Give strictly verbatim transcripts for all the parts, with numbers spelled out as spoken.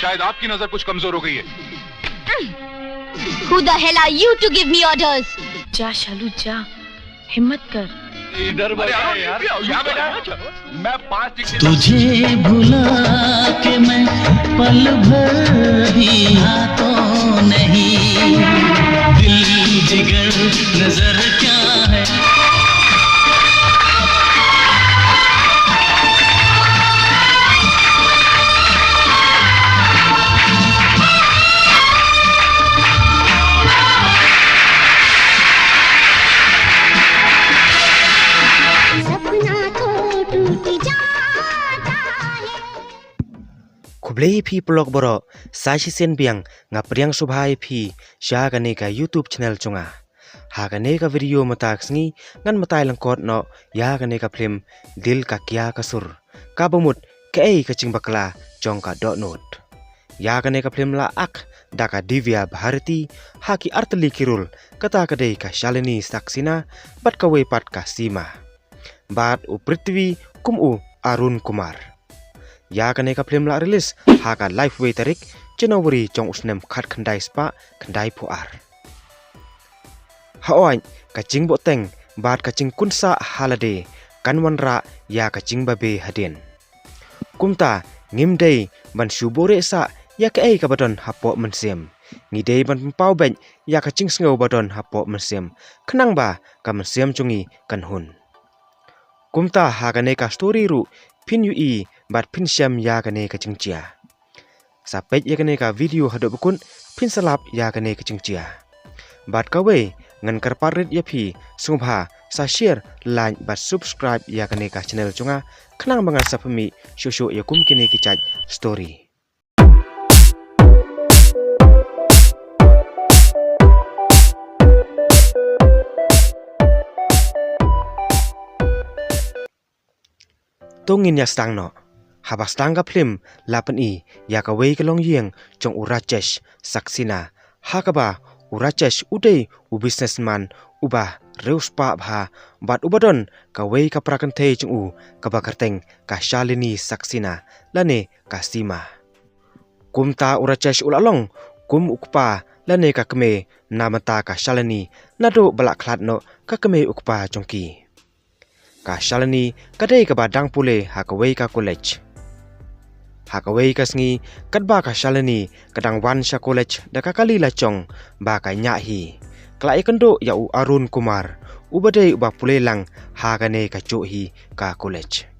शायद आपकी नजर कुछ कमजोर हो गई है। Who the hell are you to give me orders? जा शालू जा, हिम्मत कर। इधर अरे, बता अरे, यार। यहाँ बैठा है। मैं पाँच डिग्री तुझे भुला के मैं पल भर भी रहा तो नहीं। दिल जिगर नजर क्या है। Khublei ïa phi paralok baroh, sa shisien biang nga pdiang sngewbha ïa phi sha kane ka YouTube channel jong nga. Ha kane ka video mynta ka sngi ngan batai lyngkot noh ïa kane ka phlim Dil Ka Kya Kasoor, kaba mut kaei ka jingbakla jong ka dohnud. Ïa kane ka phlim la act da ka Divya Bharati, ha ki artylli ki role, kata ka dei ka Shalini Saxena bad kawei pat ka Seema, bad u Prithvi kum u Arun Kumar. Ïa kane ka phlim la release ha ka laiphew wei tarik January jong u snem khatkhyndai spah khyndaiphew ar. Hooid, ka jingbuhteng bad ka jingkunsah ha lade kan wanrah ïa ka jingbabe hadien. Kumta ngim dei ban shu buhrieh sah ïa kaei kaba don hapoh mynsiem. Ngi dei ban pynpaw beit ïa ka jingsngew ba don hapoh mynsiem, khnang ba ka mynsiem jong ngi kan hun. Kumta ha kane ka story ruh phin ïohi bad phin shem ïa kane ka jingjia. Sa peit ïa kane ka video haduh ba kut phin sa lap ïa kane ka jingjia. Bad kawei, ngan kyrpad rit ïa phi, sngewbha sa share, like bad subscribe ïa kane ka channel jong nga, khnang ba ngan sa pynmih shuh shuh ïa kum kine ki jait story. To ngin ïa sdang noh. Haba sdang ka phlim la pyni ïa kawei ka longïing jong u Rajesh Saxena, ha kaba u Rajesh u dei u businessman uba riewspah bha bad uba don kawei ka para kynthei jong u kaba kyrteng ka Shalini Saxena lane ka Seema. Kumta u Rajesh u la long kum u kpa lane ka kmie na bynta ka Shalini naduh ba la khlad noh ka kmie u kpa jong ki. Ka Shalini ka dei kaba dang pule ha kawei ka college. Ha kawei ka sngi katba ka Shalini ka dang wan sha college da ka kali la jong ba ka ñiah hi, ka la ïakynduh ïa u Arun Kumar, uba dei uba pule lang ha kane kajuh hi ka college.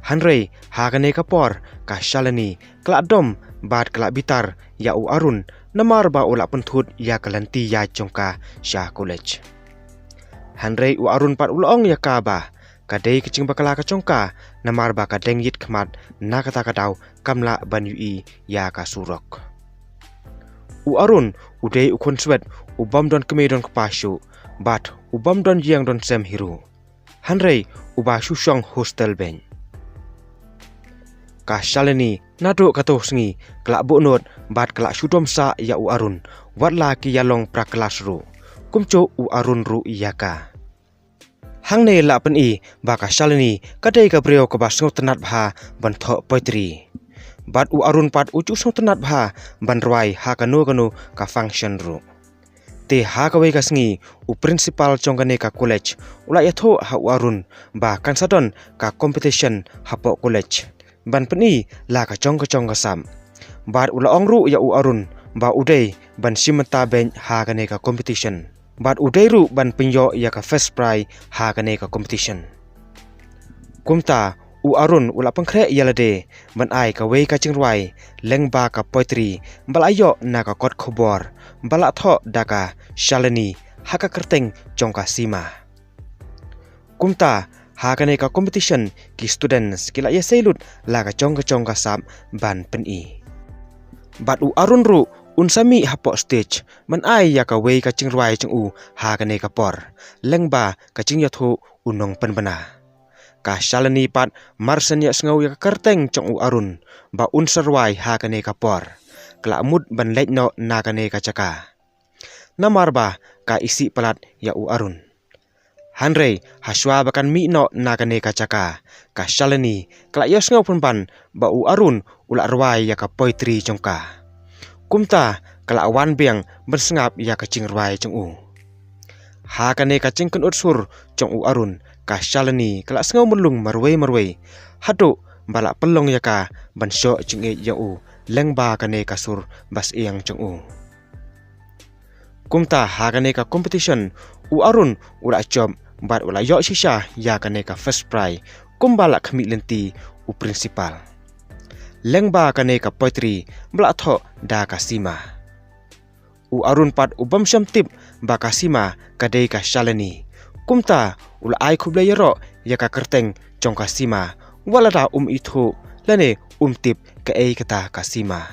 Hynrei ha kane ka por ka Shalini ka la dom bad ka la bitar ïa u Arun namar ba u la pynthut ïa ka lynti ïaid jong ka sha college. Hynrei u Arun pat u la ong ïa ka ba ka dei ka jingbakla ka jong ka namar ba ka dang ïit khmat, na kata ka daw kam lah ban ïohi ïa ka surok. U Arun u dei u khunswet u bym don kmie don kpa shuh bad u bym don ïing don sem hi ruh. Hynrei uba shu shong hostel beit. Ka Shalini naduh kato ka sngi ka la buhnud bad ka la shu dom sah ïa u Arun, wat la ki ïalong para klas ruh, kumjuh u Arun ruh ïa ka. Hangne la pyni ba ka Shalini ka dei ka briew kaba sngewtynnat bha ban thoh poetry. Bad u Arun pat u ju sngewtynnat bha ban rwai ha kano kano ka function ruh. Te ha kawei ka sngi u principal jong kane ka college u la ïathuh ha u Arun ba kan sa don ka competition hapoh college ban pyni la ka jong ka jong ka sap. Bad u la ong ruh ïa u Arun ba u dei ban shim bynta beit ha kane ka competition bad u dei ruh ban pynïoh ïa ka first prize ha kane ka competition. Kumta u Arun u la pynkhreh ïa lade ban ai kawei ka jingrwai lyngba ka poetry ba la ïoh na ka kot khubor ba la thoh da ka Shalini ha ka kyrteng jong ka Seema. Kumta ha kane ka competition ki students ki la ïasei lut la ka jong ka jong ka sap ban pyni. Bad u Arun ruh un sa mih hapoh stage ban ai ïa kawei ka jingrwai jong u ha kane ka por lyngba ka jingïathuh u nongpynbna. Ka Shalini pat mar shen ïohsngew ïa ka kyrteng jong u Arun ba un sa rwai ha kane ka por, ka la mut ban leit noh na kane ka jaka. Namar ba ka isih palat ïa u Arun. Hynrei hashwa ba kan mih noh na kane ka jaka, ka Shalini ka la ïohsngew pynban ba u Arun u la rwai ïa ka poetry jong ka. Kumta ka la wan biang ban sngap ïa ka jingrwai jong u. Ha kane ka jingkynnoh sur jong u Arun, ka Shalini ka la sngew mlung marwei marwei, haduh ba la pynlong ïa ka ban shoh jingïeit ïa u lyngba kane ka sur ba syieng jong u. Kumta ha kane ka competition, u Arun u la jop bad u la ïoh shisha ïa kane ka first prize kumba la khmih lynti u principal, lyngba kane ka poetry ba la thoh da ka Sima. U Arun pat u bym shym tip ba ka Sima ka dei ka Shalini. Kumta u la ai khublei ïaroh ïa ka kyrteng jong ka Sima, wat lada um ithuh lane um tip kaei kata ka Sima.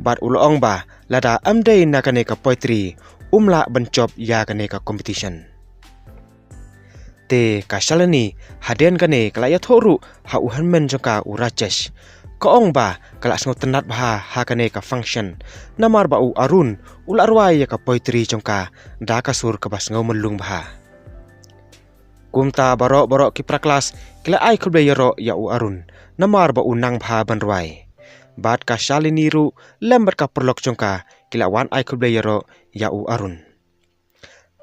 Bad u la ong ba lada ym dei na kane ka poetry, um lah ban jop ïa kane ka competition. Te ka Shalini hadien kane ka la ïathuh ruh ha u hynmen jong ka u Rajesh. Ka ong ba ka la sngewtynnat bha ha kane ka function, namar ba u Arun u la rwai ïa ka poetry jong ka da ka sur kaba sngew mlung bha. Kumta baroh baroh ki para klas ki la ai khublei ïaroh ïa u Arun, namar ba u nang bha ban rwai. Bad ka Shalini ruh lem bad ka paralok jong ka ki la wan ai khublei ïaroh ïa u Arun.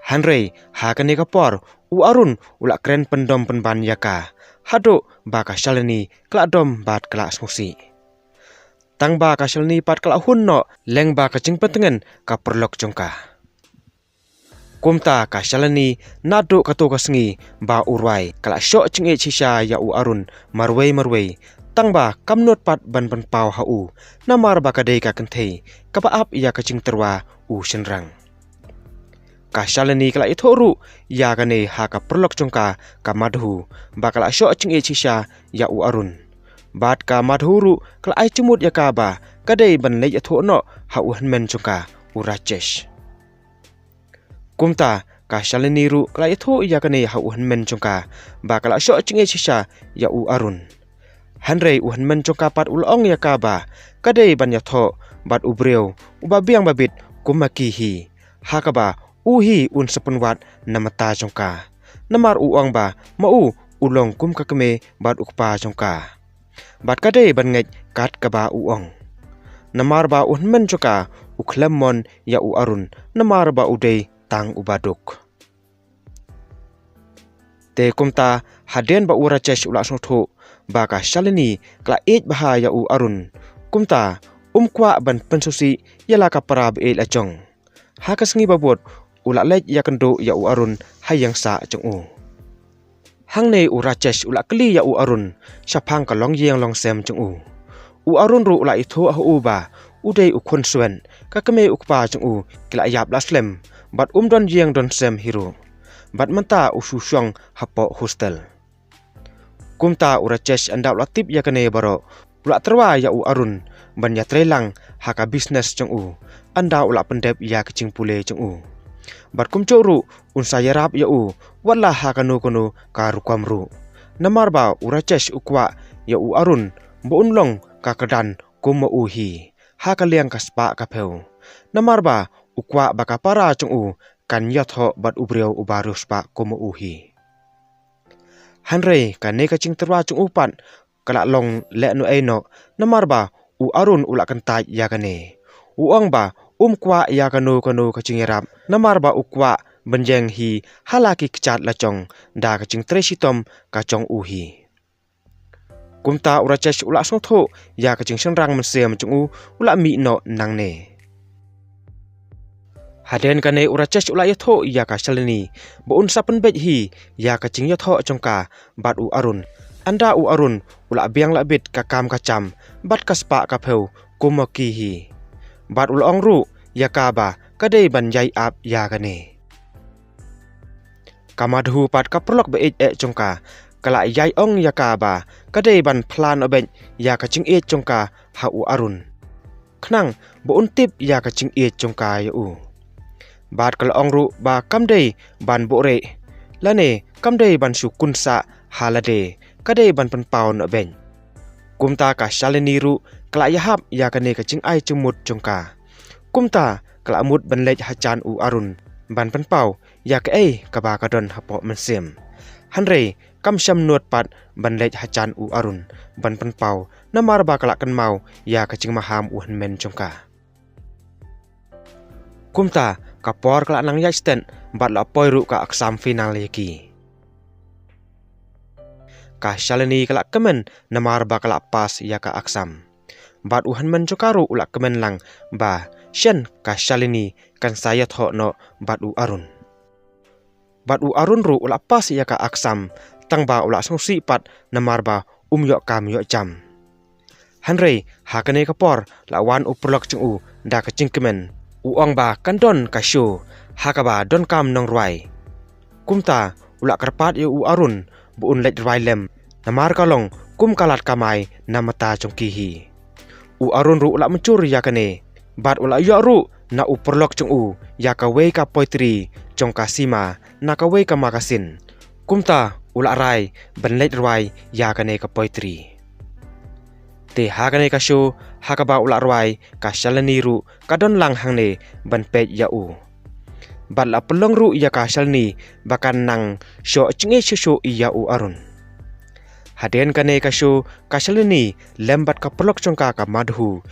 Hynrei ha kane ka por u Arun u la kren pyndom pynban ïa ka, haduh ba ka Shalini ka la dom bad ka la sngewsih. Tang ba ka Shalini pat ka la hun noh lyngba ka jingpyntngen ka paralok jong ka. Kumta ka Shalini naduh kato ka sngi ba u rwai ka la shoh jingïeit shisha ïa u Arun marwei marwei, tang ba kam nud pat ban pynpaw ha u, namar ba ka dei ka kynthei kaba ap ïa ka jingtyrwa u shynrang. Ka Shalini ka la ïathuh ruh ïa kane ha ka paralok jong ka, ka Madhu, ba ka la shoh jingïeit shisha ïa u Arun. Bad ka Madhu ruh ka la ai jingmut ïa ka ba ka dei ban leit ïathuh noh ha u hynmen jong ka u Rajesh. Kumta ka Shalini ruh ka la ïathuh ïa kane ha u hynmen jong ka ba ka la shoh jingïeit shisha ïa u Arun. Hynrei u hynmen jong ka pat u la ong ïa ka ba ka dei ban ïathuh bad u briew uba biang ba bit kum ma ki hi, ha kaba u hi un sa pynwad na mynta jong ka. Namar u ong ba ma u u long kum ka kmie bad u kpa jong ka. Bad ka dei ban ngeit kat kaba u ong. Namar ba u hynmen jong ka u khlem mon ïa u Arun, namar ba u dei tang uba duk. Te kumta hadien ba u Rajesh u la sngewthuh ba ka Shalini ka la ïeit bha ïa u Arun, kumta um kwah ban pynsngewsih ïa la ka para ba ïeit la jong. Ha ka sngi ba bud u la leit ïakynduh ïa u Arun ha ïing sah jong u. Hangne u Rajesh u la kylli ïa u Arun shaphang ka longïing longsem jong u. U Arun ruh u la ïathuh ha u ba u dei u khun swet, ka kmie u kpa jong u ki la ïap la slem, bad um don ïing don sem hi ruh. Bad mynta u shu shong hapoh hostel. Kumta u Rajesh ynda u la tip ïa kane baroh, u la tyrwa ïa u Arun ban ïatreilang ha ka business jong u, ynda u la pyndep ïa ka jingpule jong u. Bad kumjuh ruh un sa ïarap ïa u wat la ha kano kano ka rukom ruh. Namar ba u Rajesh u kwah ïa u Arun ba un long ka kyrdan kum ma u hi ha ka liang ka spah ka phew. Namar ba u kwah ba ka para jong u kan ïathoh bad u briew uba riewspah kum ma u hi. Hynrei kane ka jingtyrwa jong u pat ka la long lehnohei noh, namar ba u Arun u la kyntait ïa kane. U ong ba um kwah ïa kano kano ka jingïarap, namar ba u kwah ban ïeng hi ha la ki kjat la jong da ka jingtrei shitom ka jong u hi. Kumta u Rajesh u la sngewthuh ïa ka jingshynrang mynsiem jong u, u la mih noh nangne. Hadien kane u Rajesh u la ïathuh ïa ka Shalini ba un sa pynbeit hi ïa ka jingïathoh jong ka bad u Arun, ynda u Arun u la biang la bit ka kam ka jam bad ka spah ka phew kum ma ki hi. Bad u la ong ruh ïa ka ba ka dei ban ïai ap ïa kane. Ka Madhu pat ka paralok ba ïeit eh jong ka, ka la ïai ong ïa ka ba ka dei ban phla noh beit ïa ka jingïeit jong ka ha u Arun, khnang ba un tip ïa ka jingïeit jong ka ïa u. Bad ka la ong ruh ba kam dei ban buhrieh lane kam dei ban shu kunsah ha lade, ka dei ban pynpaw noh beit. Kumta ka Shalini ruh ka la ïahap ïa kane ka jingai jingmut jong ka. Kumta ka la mut ban leit hajan u Arun, ban pynpaw ïa kaei kaba ka don hapoh mynsiem. Hynrei kam shym nud pat ban leit hajan u Arun ban pynpaw, namar ba ka la kynmaw ïa ka jingmaham u hynmen jong ka. Kumta ka por ka la nang ïaid stet bad la poi ruh ka exam final ïa ki. Ka Shalini ka la kmen namar ba ka la pass ïa ka exam. Bad u hynmen jong ka ruh u la kmen lang ba shen ka Shalini kan sa ïathoh noh bad u Arun. Bad u Arun ruh u la pass ïa ka exam, tang ba u la sngewsih pat namar ba um ïoh kam ïoh jam. Hynrei ha kane ka por la wan u paralok jong u da ka jingkmen, u ong ba kan don ka show ha kaba donkam nongrwai. Kumta u la kyrpad ïa u Arun ba un leit rwai lem, namar ka long kum ka lad kamai na bynta jong ki hi. U Arun ruh u la mynjur ïa kane bad u la ïoh ruh na u paralok jong u ïa kawei ka poetry jong ka Sima na kawei ka magazine. Kumta u la rai ban leit rwai ïa kane ka poetry. Te ha kane ka show ha kaba u la rwai, ka Shalini ruh ka don lang hangne ban peit ïa u. Bad la pynlong ruh ïa ka Shalini ba kan nang shoh jingïeit shuh shuh ïa u Arun. Hadien kane ka show ka Shalini lem bad ka paralok jong ka ka Madhu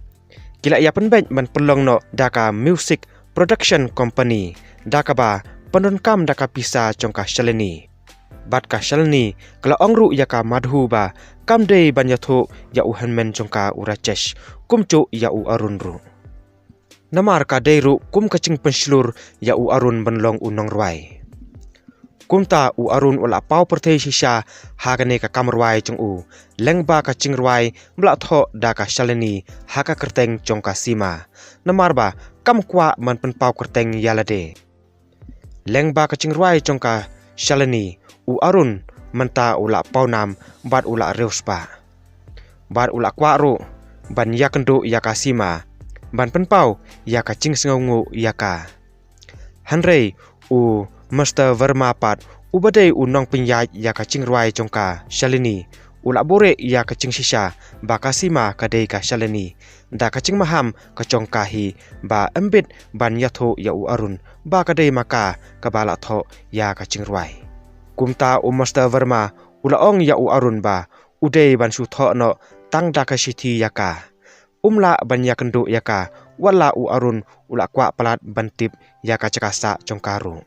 ki la ïa pynbeit ban pynlong noh da ka music production company da kaba pyndonkam da ka pisa jong ka Shalini. Bad ka Shalini ka la ong ruh ïa ka Madhu ba kam dei ban ïathuh ïa u hynmen jong ka u Rajesh kumjuh ïa u Arun ruh. Namar ka dei ruh kum ka jingpynshlur ïa u Arun ban long u nongrwai. Kumta u Arun u la paw pyrthei shisha ha kane ka kam rwai jong u, lyngba ka jingrwai ba la thoh da ka Shalini ha ka kyrteng jong ka Sima. Namar ba kam kwah ban pynpaw kyrteng ïa lade. Lyngba ka jingrwai jong ka Shalini, u Arun mynta u la pawnam bad u la riewspah. Bad u la kwah ruh ban ïakynduh ïa ka Sima ban pynpaw ïa ka jingsngewnguh ïa ka. Hynrei u Mister Verma pat, uba dei u nongpynïaid ïa ka jingrwai jong ka Shalini, u la buhrieh ïa ka jingshisha ba ka Sima ka dei ka Shalini, da ka jingmaham ka jong ka hi ba ym bit ban ïathuh ïa u Arun ba ka dei ma ka kaba la thoh ïa ka jingrwai. Kumta u Mister Verma u la ong ïa u Arun ba u dei ban shu thoh noh tang da ka shithi ïa ka. Um lah ban ïakynduh ïa ka, wat la u Arun u la kwah palat ban tip ïa ka jaka sah jong ka ruh.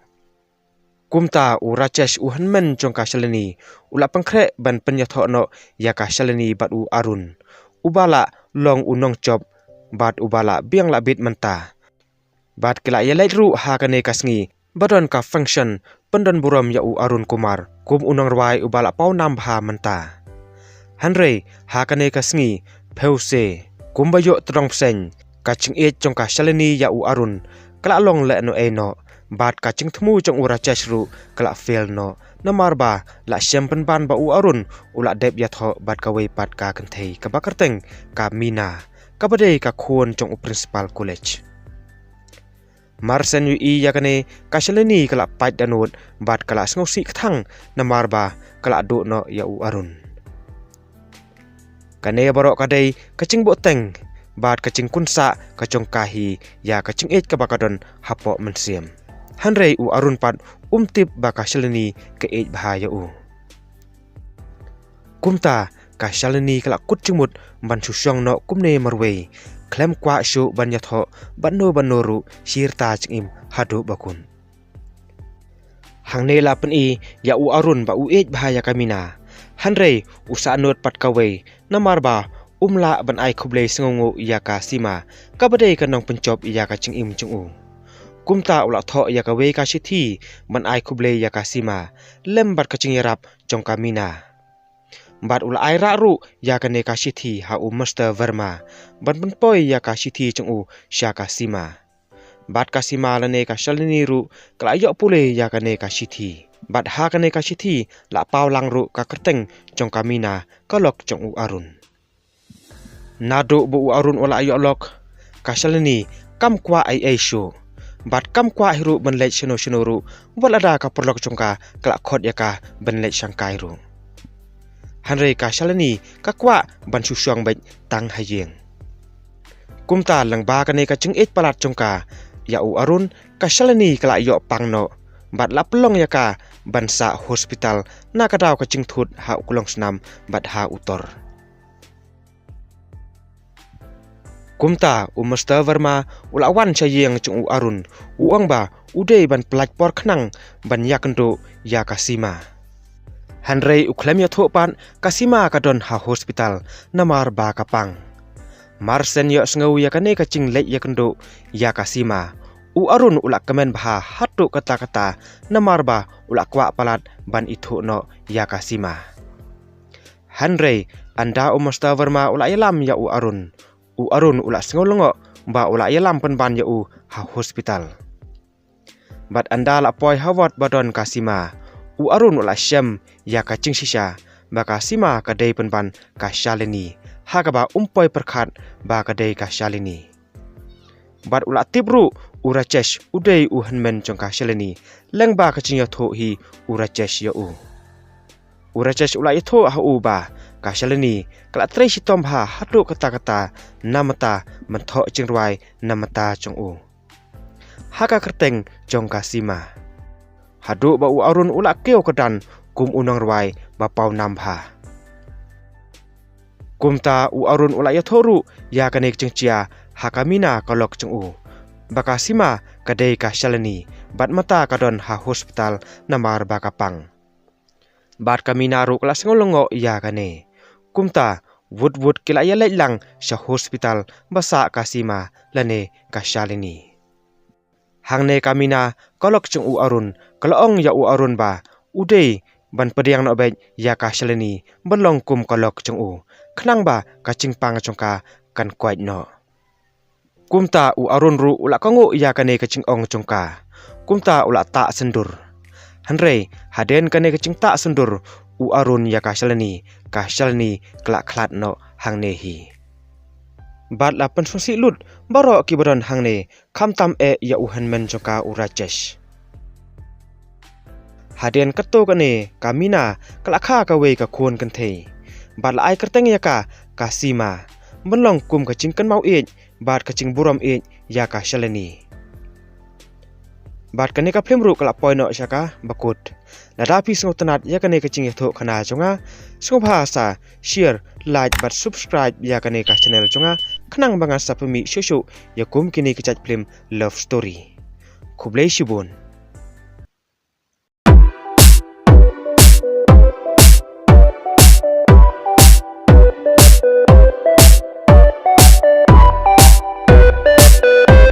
Kumta u Rajesh u hynmen jong ka Shalini u la pynkhreh ban pynïathoh noh ïa ka Shalini bad u Arun, uba la long u nongjop bad uba la biang la bit mynta. Bad ki la ïaleit ruh ha kane ka sngi ba don ka function pyndon burom ïa u Arun Kumar kum u nongrwai uba la pawnam bha mynta. Hynrei ha kane ka sngi, phewse, kumba ïoh tyrong bseiñ, ka jingïeit jong ka Shalini ïa u Arun ka la long lehnohei noh, bad ka jingthmu jong u Rajesh ruh ka la fail noh, namar ba la shem pynban ba u Arun u la dep ïathoh bad kawei pat ka kynthei kaba kyrteng ka Mina, kaba dei ka khun jong u principal college. Mar shen ïohi ïa kane, ka Shalini ka la pait da nud bad ka la sngewsih kthang, namar ba ka la duh noh ïa u Arun. Kane baroh ka dei ka jingbuhteng bad ka jingkunsah ka jong ka hi ïa ka jingïeit kaba ka don hapoh mynsiem. Hynrei u Arun pat um tip ba ka Shalini ka ïeit bha ïa u. Kumta ka Shalini ka la kut jingmut ban shu shong noh kumne marwei, khlem kwah shuh ban ïathoh bad no bad no ruh shi rta jingim haduh ba kut. Hangne la pyni ïa u Arun ba u ïeit bha ïa ka Mina. Hynrei u sahnud pat kawei, namar ba um lah ban ai khublei sngewnguh ïa ka Sima, kaba dei ka nongpynjop ïa ka jingim jong u. Kumta u la thoh ïa kawei ka shithi ban ai khublei ïa ka Sima lem bad ka jingïarap jong ka Mina. Bad u la ai rah ruh ïa kane ka shithi ha u Mister Verma ban pynpoi ïa ka shithi jong u sha ka Sima. Bad ka Sima lane ka Shalini ruh ka la ïoh pule ïa kane ka shithi. Bad ha kane ka shithi la paw lang ruh ka kyrteng jong ka Mina, ka lok jong u Arun. Naduh ba u Arun u la ïoh lok, ka Shalini kam kwah ei ei shuh. Bad kam kwah hi ruh ban leit shano shano ruh, wat lada ka paralok jong ka ka la khot ïa ka ban leit shangkai ruh. Hynrei ka Shalini ka kwah ban shu shong beit tang ha ïing. Kumta lyngba kane ka jingïeit palat jong ka, ïa u Arun, ka Shalini ka la ïoh pang noh bad la pynlong ïa ka ban sah hospital na ka daw ka jingthut ha u klong snam bad ha u tor. Kumta u Mister Verma u la wan sha ïing jong u Arun, u ong ba u dei ban pyllait por khnang ban ïakynduh ïa ka Sima. Hynrei u khlem ïathuh pat, ka Sima ka don ha hospital namar ba ka pang. Mar shen ïohsngew ïa kane ka jingleit ïakynduh ïa ka Sima, u Arun u la kmen bha haduh katta katta namar ba u la kwah palat ban ithuh noh ïa ka Sima. Hynrei ynda u Mister Verma u la ïalam ïa u Arun, u Arun u la sngew lyngngoh ba u la ïalam pynban ïa u ha hospital. Bad ynda la poi ha ward ba don ka Sima, u Arun u la shem ïa ka jingshisha ba ka Sima ka dei pynban ka Shalini, ha kaba um poi pyrkhat ba ka dei ka Shalini. Bad u la tip ruh u Rajesh u dei u hynmen jong ka Shalini, lyngba ka jingïathuh hi u Rajesh ïa u. U Rajesh u la ïathuh ha u ba ka Shalini ka la trei shitom bha haduh katta katta namar ba mynta ka jingrwai namar jong u ha ka kyrteng jong ka Sima. Haduh ba u Arun u la kiew kyrdan kum u nongrwai ba paw nam bha. Kumta u Arun u la ïathuh ruh ïa kane ka jingjia ha ka Mina ka lok jong u, ba ka Sima ka dei ka Shalini, bad mynta ka don ha hospital namar ba ka pang. Bad ka Mina ruh ka la sngew lyngngoh ïa kane. Kumta wut wut ki la ïaleit lang sha hospital ba sah ka Sima lane ka Shalini. Hangne ka Mina ka lok jong u Arun ka la ong ïa u Arun ba u dei ban pdiang noh beit ïa ka Shalini ban long kum ka lok jong u, khnang ba ka jingpang jong ka kan koit noh. Kumta u Arun ruh u la kohnguh ïa kane ka jingong jong ka. Kumta u la tah syndur. Hynrei hadien kane ka jingtah syndur u Arun ïa ka Shalini, ka Shalini ka la khlad noh hangne hi. Bad la pynsngewsih lut baroh kiba don hangne, khamtam eh ïa u hynmen jong ka u Rajesh. Hadien katto katne ka Mina ka la kha kawei ka khun kynthei, bad la ai kyrteng ïa ka ka Sima, ban long kum ka jingkynmaw ïeit bad ka jingburom ïeit ïa ka Shalini. Bad kane ka phlim ruh ka la poi noh sha ka bakut. Lada phi sngewtynnat ïa kane ka jingïathuh khana jong nga, sngewbha sa share, like bad subscribe ïa kane ka channel jong nga, khnang ba ngan sa pynmih shuh shuh ïa kum kine ki jait phlim love story. Khublei shibun.